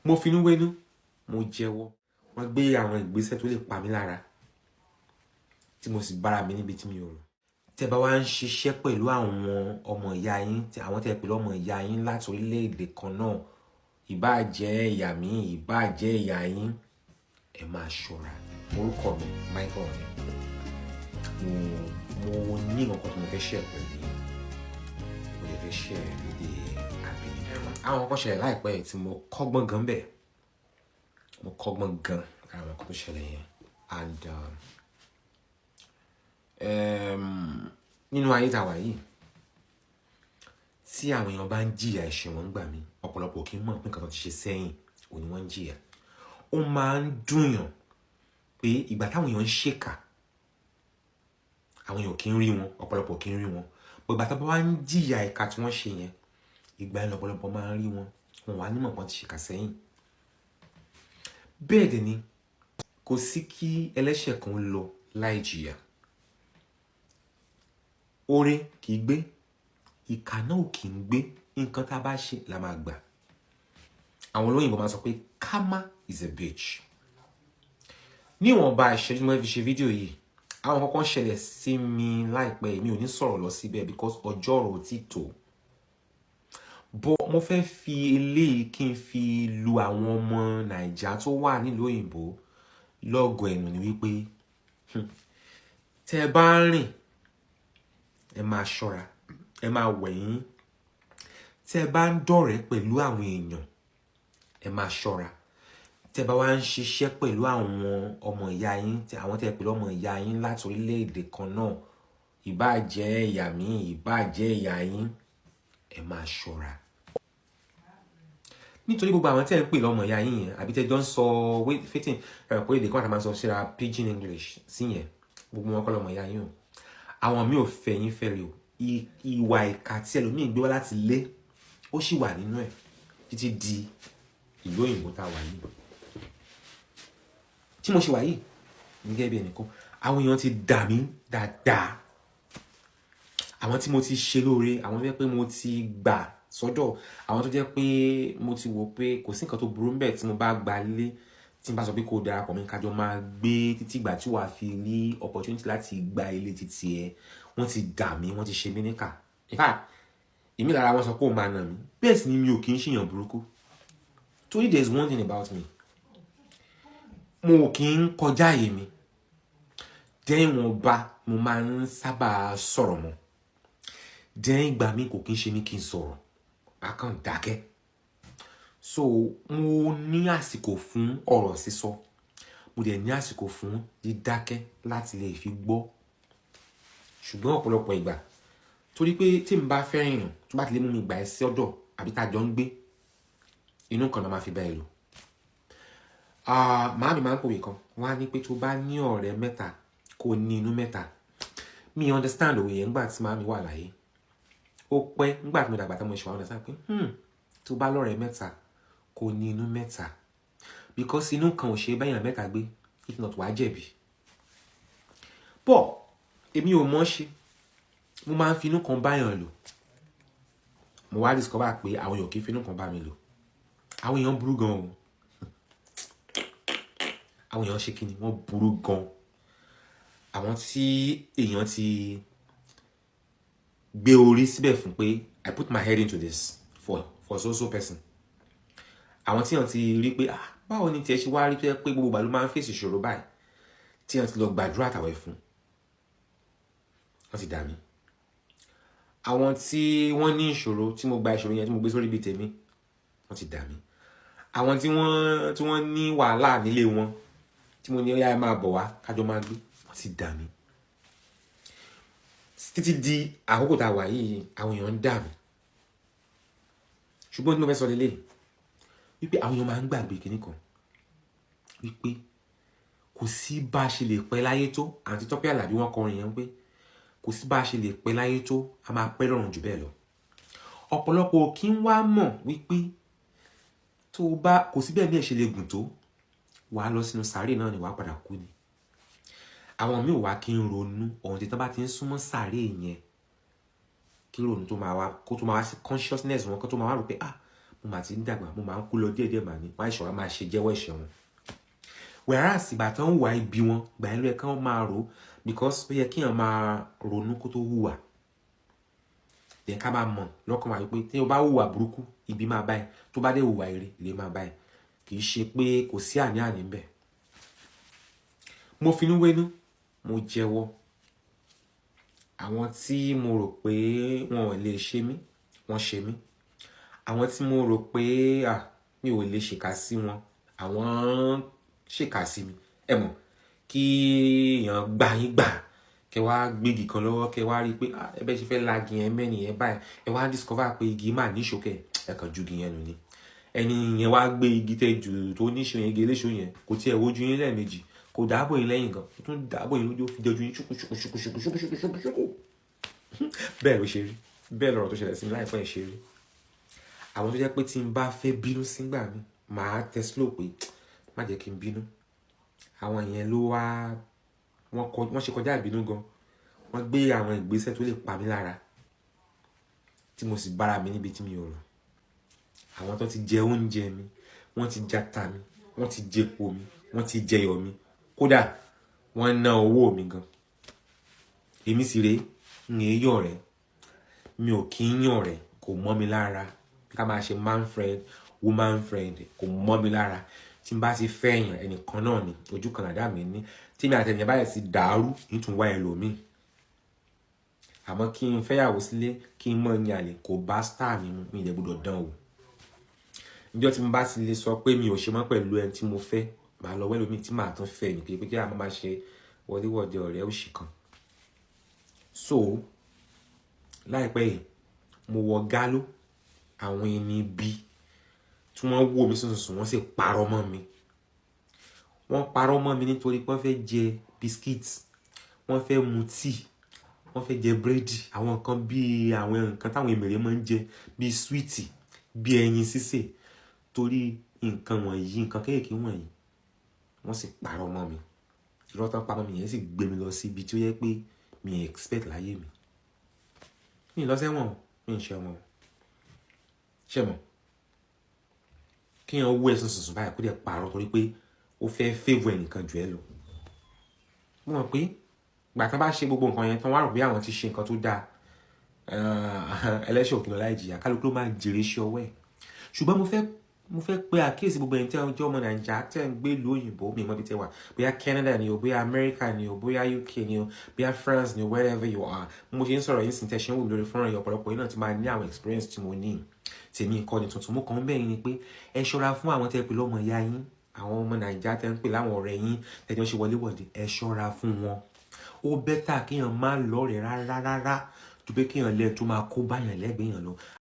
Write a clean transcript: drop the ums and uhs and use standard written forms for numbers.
Mo finú wénú, mo jẹ́wọ́. Wọ́n gbé àwọn ìgbésẹ̀ tó lè pa mí lára, tí mo sì bára mi níbi tí mi ò rò. Tẹ́ bá wá ń ṣiṣẹ́ pẹ̀lú àwọn ọmọ ìyá yín, àwọn tẹ́ pẹ̀lú ọmọ ìyá yín láti orílẹ̀-èdè kan náà, ìbáà jẹ́ ìyá mi, ìbáà jẹ́ ìyá yín, ẹ máa ṣọ́ra. Orúkọ mi Michael ni. Mo ní nǹkan tí mo fẹ́ share pẹ̀lú yín. Mo lè fẹ́ share lédè àbínibí. Àwọn nǹkan ṣẹlẹ̀ láìpẹ́ yìí tí mo kọ́gbọ́n gan bẹ́ẹ̀. Mo kọ́gbọ́n gan lára àwọn nǹkan tó ṣẹlẹ̀ yẹn. And nínú ayé tá a wà yìí, tí àwọn èèyàn bá ń jìyà ẹ̀ṣẹ̀ wọn gbà mí, ọ̀pọ̀lọpọ̀ kì í mọ̀ pé nǹkan tó ti ṣe sẹ́yìn òun ni wọ́n ń jìyà. Ó máa ń dùnyàn pé ìgbà táwọn èèyàn ń ṣèkà, àwọn èèyàn kì í rí wọn, ọ̀pọ̀lọpọ̀ kì í rí wọn. But ìgbà tó bá wá ń jìyà ìka tí wọ́n ṣe yẹn, ìgbà yẹn lọ́pọ̀lọpọ̀ máa ń rí wọn, wọn wà nímọ̀ pọ́n ti ṣèkà sẹ́yìn. Bẹ́ẹ̀ dẹ̀ ni, kò sí kí ẹlẹ́ṣẹ̀ kan lọ láì jìyà. Oore kì í gbé, ìkà náà ò kì í gbé. Nǹkan tá a bá ṣe la máa gbà. Àwọn olóyìnbó máa sọ pé karma is a bitch. Níwọ̀nba ìṣẹ́jú tí mo fi ṣe fídíò yìí, àwọn kankan ṣẹlẹ̀ sí mi láìpẹ́. Mi ò ní sọ̀rọ̀ lọ síbẹ̀ because ọjọ́ ọ̀rọ̀ ò tí tó. But mo fẹ́ fi eléyìí kí n fi lu àwọn ọmọ Nàìjà tó wà nílùú òyìnbó lọ́gọ̀ ẹnu ni wípé, tẹ́ ẹ bá ń rìn, ẹ máa ṣọ́ra, ẹ máa wẹ̀yìn. Tẹ́ ẹ bá ń dọ̀rẹ́ pẹ̀lú àwọn èèyàn, ẹ máa ṣọ́ra. Tẹ́ ẹ bá wá ń ṣiṣẹ́ pẹ̀lú àwọn ọmọ ìyá yín, àwọn tẹ́ pẹ̀lú ọmọ ìyá yín láti orílẹ̀-èdè kan náà, ìbáà jẹ́ ìyá mi, ìbáà jẹ́ ìyá yín, ẹ máa ṣọ́ra. Nítorí gbogbo àwọn tí ẹ ń pè lọ́mọ ìyá yín yẹn, àbí tẹ́ jọ ń sọ fitting ẹ pé èdè kan àti máa ń sọ síra pidgin English sí yẹn, gbogbo wọn kọ́ lọ́mọ ìyá yín o. Àwọn míì ò fẹ́ yín fẹ́ rí o. Ìwà ìkà tí ẹlòmíì gbé wá láti ilé, ó sì wà nínú ẹ̀ títí di ìlú òyìnbó tá a wà yìí. Tí mo ṣe wà yìí, gẹ́gẹ́ bí ẹnìkan, àwọn èèyàn ti dà mí dáadáa. Àwọn tí mo ti ṣe lóore, àwọn tó jẹ́ pé mo ti gbà sọ́dọ̀, àwọn tó jẹ́ pé mo ti wò pé kò sí nǹkan tó burú ńbẹ̀ tí mo bá gba lé, tí n bá sọ pé kó darapọ̀ mi, kájọ máa gbé títí ìgbà tí wàá fi rí opportunity láti gba ilé títí ẹ, wọ́n ti dà mí, wọ́n ti ṣe mí níkà. In fact, èmi lára wọn sọ pé òun máa nà mí. Bẹ́ẹ̀ sì ni mi ò kí ń ṣèyàn burúkú. Torí there is one thing about me, mo ò kí ń kọjá àyè mi. Dẹ́yìn bá mo máa ń sábà sọ̀rọ̀ mọ́. Dẹ́yìn ìgbà mi kò kí ń ṣe mí kí n sọ̀rọ̀, a kàn dákẹ́. So mo ní àsìkò fún ọ̀rọ̀ sísọ, mo dẹ̀ ní àsìkò fún dídákẹ́ láti lè fi gbọ́. Ṣùgbọ́n ọ̀pọ̀lọpọ̀ ìgbà, torí pé tí n bá fẹ́ràn èèyàn, tó bá ti lè mú mi gbà ẹ́ sí ọ̀dọ̀ àbí tá a jọ ń gbé, inú kan náà máa fi bá ẹ lò. Màámi máa ń pòwe kan, wọ́n á ní pé tó bá ní ọ̀rẹ́ mẹ́ta, kó ní inú mẹ́ta. Mi understand òwe yẹn nígbà tí màámi wà láyé. Ó pẹ́ nígbà tí mo dàgbà tí mo ṣe wá understand pé tó bá lọ́rẹ̀ẹ́ mẹ́ta, kó ní inú mẹ́ta, because inú kan ò ṣe é báyàn mẹ́ta gbé. If not, wàá jẹ̀bi. But èmi ò mọ̀ ṣe, mo máa ń fi inú kan báyàn lò. Mo wá discover pé àwọn èèyàn kì í fi inú kan bá mi lò. Àwọn èèyàn burú gan o. Àwọn èèyàn ṣe kí ni, wọ́n burú gan. Àwọn tí èèyàn ti gbé orí síbẹ̀ fún pé I put my head into this for so so person, àwọn tí èèyàn ti rí pé, ah, báwo ni tiẹ̀ ṣe wá rí tó yẹ pé gbogbo ìgbà ló máa ń fèsì ìṣòro báyìí, tí èèyàn ti lọ gbàdúrà àtàwẹ̀ fún, wọ́n ti dà mí. Àwọn tí wọ́n ní ìṣòro tí mo gba ìṣòro yẹn, tí mo gbé sórí bíi tèmi, wọ́n ti dà mí. Àwọn tí wọ́n ní wàhálà nílé wọn, tí mo ní ó yá, ẹ máa bọ̀ wá kájọ máa gbé, wọ́n ti dà mí. Títí di àkókò tá a wà yìí, àwọn èèyàn ń dà mí. Ṣùgbọ́n tí mo fẹ́ sọ lélẹ̀ wípé àwọn èèyàn máa ń gbàgbé kinní kan, wípé kò sí bá a ṣe lè pẹ́ láyé tó. Àǹtí Tọ́pẹ́ Àlàbí, wọ́n kọrin yẹn pé kò sí bá a ṣe lè pẹ́ láyé tó, a máa pẹ́ lọ́run jù bẹ́ẹ̀ lọ. Ọ̀pọ̀lọpọ̀ kí ń wá mọ̀ wípé tó bá kò sí bẹ́ẹ̀ ní ẹ̀ ṣe lè gùn tó, wàá lọ sínú sàárè náà ni, wàá padà kú ni. Àwọn míì wá kí ń ronú ohun tí tán bá ti ń súnmọ́ sàárè yẹn, kí ronú tó máa wá, kó tó máa wá sí consciousness wọn, kó tó máa wá rò pé, ah, Mo mà ti ń dàgbà, mo máa ń kú lọ díẹ̀díẹ̀ mà ní. Wọ́n àìsàn wa máa ṣe jẹ́wọ́ ẹ̀ṣẹ̀ wọn. Whereas ìgbà tó ń hùwà ibi wọn, ìgbà yẹn ló yẹ kí wọ́n máa rò, because ó yẹ kí èèyàn máa ronú kó tó hùwà. Then ká máa mọ̀ lọ́kàn wa wípé tí o bá hùwà burúkú, ibi máa bá ẹ. Tó bá dé hùwà ire, ire máa bá ẹ. Kì í ṣe pé kò sí àní-àní ńbẹ̀. Mo finú wénú, mo jẹ́wọ́. Àwọn tí mo rò pé wọn ò lè ṣe mí, wọ́n ṣe mí. Àwọn tí mo rò pé à mi ò lè ṣèkà sí wọn, àwọn ṣèkà sí mi. Ẹ mọ̀ kí èèyàn gbà yín gbà, kẹ wá gbégi kan lọ́wọ́, kẹ wá rí pé ẹ bẹ́ ṣe fẹ́ lagi yẹn mẹ́ni yẹn báyìí, ẹ wá discover pé igi máa níṣó kẹ, ẹ kàn ju igi yẹn nù ni. Ẹni yẹn wá gbé igi tẹ jù tó níṣó yẹn, igi eléṣó yẹn, kò tiẹ̀ wojú yín lẹ́ẹ̀mejì, kò dáàbò yín lẹ́yìn gan, ó tún dáàbò yín lójú, ó fi jọjú yín ṣùkú ṣùkú ṣùkú ṣùkú ṣùkú ṣùkú ṣùkú ṣùkú. Bẹ́ẹ̀ ló ṣe rí, bẹ́ẹ̀ lọ̀rọ̀ tó ṣẹlẹ̀ sí mi láìpẹ́ yìí ṣe rí. Àwọn tó jẹ́ pé tí n bá fẹ́ bínú sígbà mi, màá tẹ slow pé má jẹ́ kí n bínú. Àwọn yẹn ló wá, wọ́n ṣe kọjá ìbínú gan. Wọ́n gbé àwọn ìgbésẹ̀ tó lè pa mí lára, tí mo sì bára mi níbi tí mi ò rò. Àwọn tó ti jẹ oúnjẹ mi, wọ́n ti jata mi, wọ́n ti jẹpo mi, wọ́n ti jẹyọ̀ mi. Kódà wọ́n ná owó mi gan. Èmi sì rèé, n è yọ̀ rẹ̀. Mi ò kí ń yàn rẹ̀, kò mọ́ mi lára. Ká máa ṣe man friend, woman friend, kò mọ́ mi lára. Tí n bá ti fẹ́ èèyàn, ẹnìkan náà ni, ojú kan làdá mi ní. Tí mi àti ènìyàn bá dẹ̀ ti dàrú, ń tún wá ẹlòmíì. Àmọ́ kí n fẹ́yàwó sílé, kí n mọ̀ ní àlè, kò bá star mi mu, mi ò dẹ̀ gbọdọ̀ dán wò. Níjọ́ tí mo bá ti lè sọ pé mi ò ṣe mọ́ pẹ̀lú ẹni tí mo fẹ́, màá lọ wá ẹlòmíì tí màá tún fẹ́ ní pé kí a máa ṣe wọléwọ̀de ọ̀rẹ́ òṣì kan. So, láìpẹ́ yìí, mo wọ gálò àwọn ẹni bí tí wọ́n wò mí sùnsùn, wọ́n sì parọ́ mọ́ mi. Wọ́n parọ́ mọ́ mi nítorí pé wọ́n fẹ́ jẹ biscuit, wọ́n fẹ́ mu tíì, wọ́n fẹ́ jẹ búrẹ́dì, àwọn nǹkan bí àwọn nǹkan táwọn èmèrè máa ń jẹ, bí sweet, bí ẹyin sísè. Torí nǹkan wọ̀nyí, nǹkan kéékèèké wọ̀nyí, wọ́n sì parọ́ mọ́ mi. Irọ́ tán pa mọ́ mi yẹn sì gbé mi lọ sí ibi tí ó yẹ pé mi expect láyé mi. Mi ì lọ sẹ́wọ̀n o, mi ì ṣe ọmọ o. Ṣé mọ̀? Kí èèyàn wú ẹ̀sùn sùnsùn báyìí kó dẹ̀ parọ́ torí pé ó fẹ́ favour ẹnìkan jù ẹ́ lọ. Mo mọ̀ pé ìgbà tí wọ́n bá ṣe gbogbo nǹkan yẹn tán, wọ́n á rò pé àwọn ti ṣe nǹkan tó dáa. Ẹlẹ́ṣẹ̀ ò kí lọ láì jìyà, kálukú ló máa jèrè iṣẹ́ ọwọ́ ẹ̀. Ṣùgbọ́n mo fẹ́ pe àkíyèsí gbogbo ẹ̀yin tí ẹ jẹ́ ọmọ Nàìjíríà tẹ́ ń gbé ìlú òyìnbó, mi ò mọ̀ bí tẹ́ wà, bóyá Canada ni o, bóyá America ni o, bóyá UK ni o, bóyá France ni o, wherever you are. Mo ṣe ń sọ̀rọ̀ yín sì tẹ́ ṣe ń wò mí lórí fọ́nrán yìí, ọ̀pọ̀lọpọ̀ yín náà ti máa ní àwọn experience tí mo ní. Tèmi nǹkan ni tuntun, mo kàn ń bẹ̀ yín ni pé ẹ ṣọ́ra fún àwọn tẹ́ pè lọ́mọ ìyá yín, àwọn ọmọ Nàìjíríà tẹ́ ń pè láwọn ọ̀rẹ́ yín, tẹ́ jọ ń ṣe wọléwọ̀de, ẹ ṣọ́ra fún wọn. Ó better kéèyàn má lọ́rẹ̀ẹ́ rárá rárá ju pé kéèyàn lẹ́ẹ̀ tó máa kó báyàn lẹ́gbẹ̀ẹ́ yàn lọ.